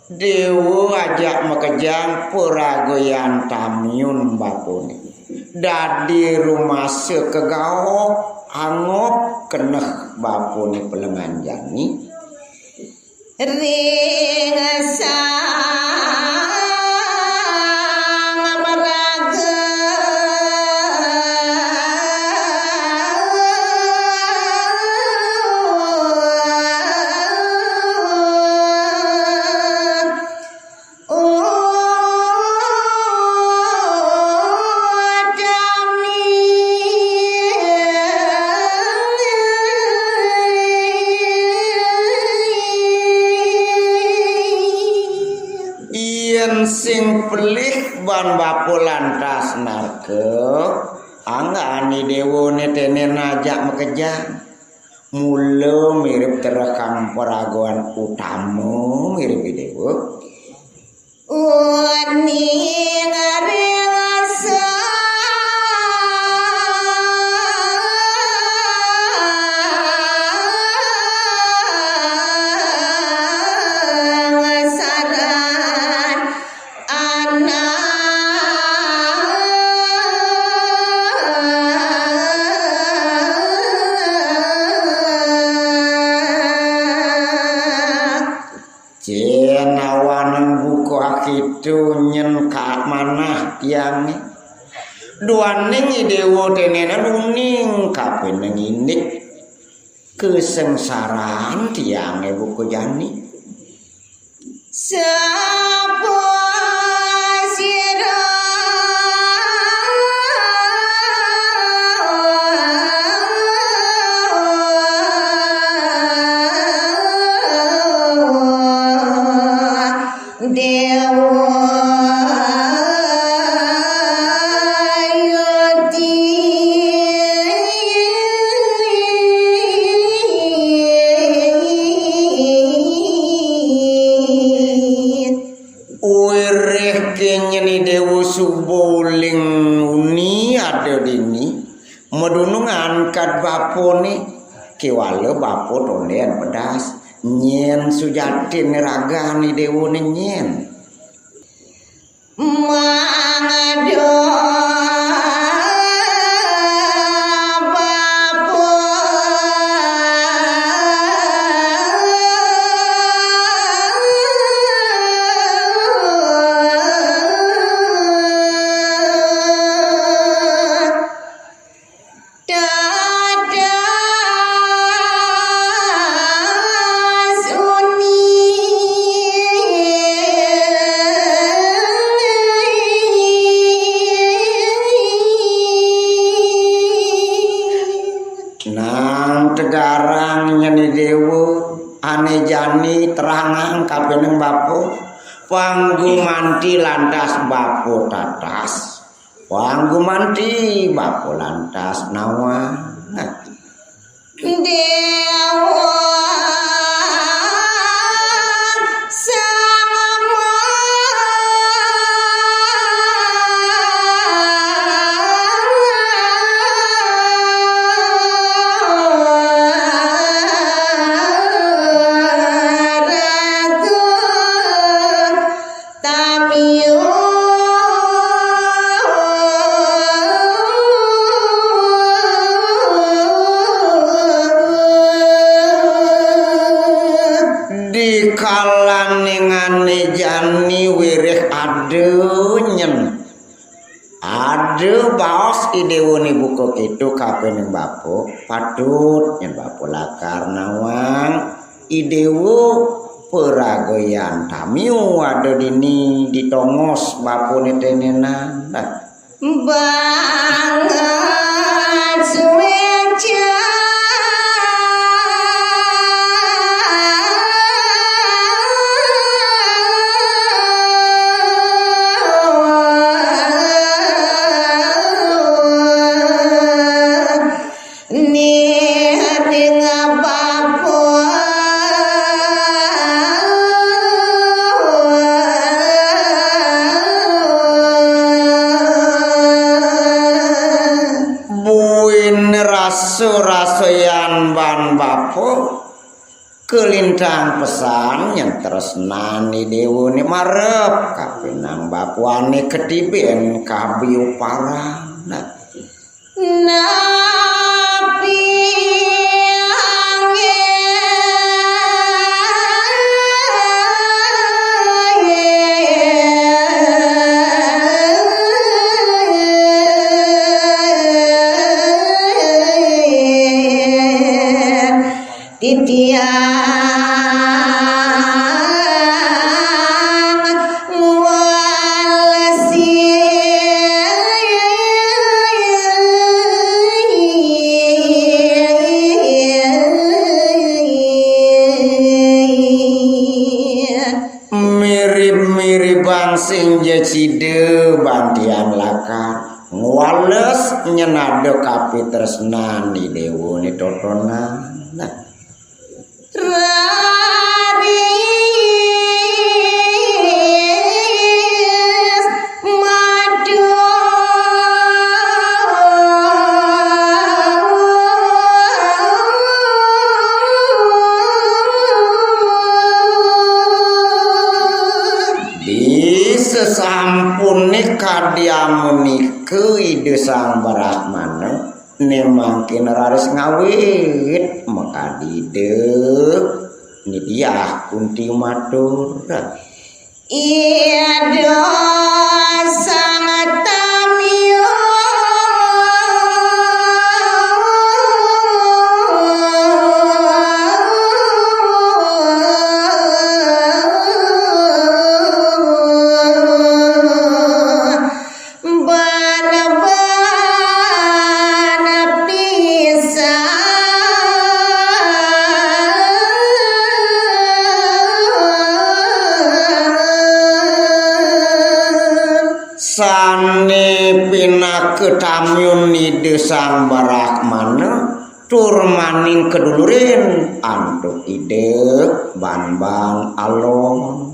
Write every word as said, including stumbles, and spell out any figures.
Déwa ajak makejang paragayan tamiun bapané. Dadi rumasa kagaok, angob keneh bapané pelengan jani. Ring sang maraga. Utami. Yén sing pelih ban bapa lantas narka, anggan i déwané téné ajak makejang. Mula mirib tereh kang paragayan utama mirib i déwa. Uning ring sangsaran anak. Cén awanan buka akitu nyén ka manah tiangé. Duaning i déwa ténénan uning kapining indik kasangsaran tiangé buka jani. Sapa sira Déwa Yati. Wiréh kén nyén i déwa suba uling uni ada dini, madunung angkat bapané, kéwala bapa tondén pedas. Nyén sujatiné ragan i déwané nyén. Mangda bapa Dadas uni. Nang tegarang nyén i déwa, ané jani terangang kapining bapa, pang gumanti lantas bapa tatas. Pang gumanti bapa lantas nawang. Déwa Sang Maraga. Tamiu. Di kalaning ané jani wiréh ada nyén. Ada baos i déwané buka kéto kapining bapa, patut nyén bapa lakar nawang. I déwa paragayan tamiu ada dini di tongos bapané ténénan. Nah. Banget suéca. Ni ring bapa. Buin rasa-rasayan ban bapa. Kalintang pesan yén tresnané déwané marep, kapinang bapané ketiben kabiuparan. Napi anggén titiang ngwalesi. Mirib-miribang sing jecida bantian lakar ngwales nyenada kapitresnan di déwa ni totonan. Raris matur. Di sesampuné kadi amunika Ida Sang Brahmana, né mangkin raris ngawit makadi Ida Nitya Kunti matur. Ida Sang Tamya. Bana-bana pisan. Sané pinaka tamyun Ida Sang Brahmana tur maning kadulurin antuk Ida Banban Alon.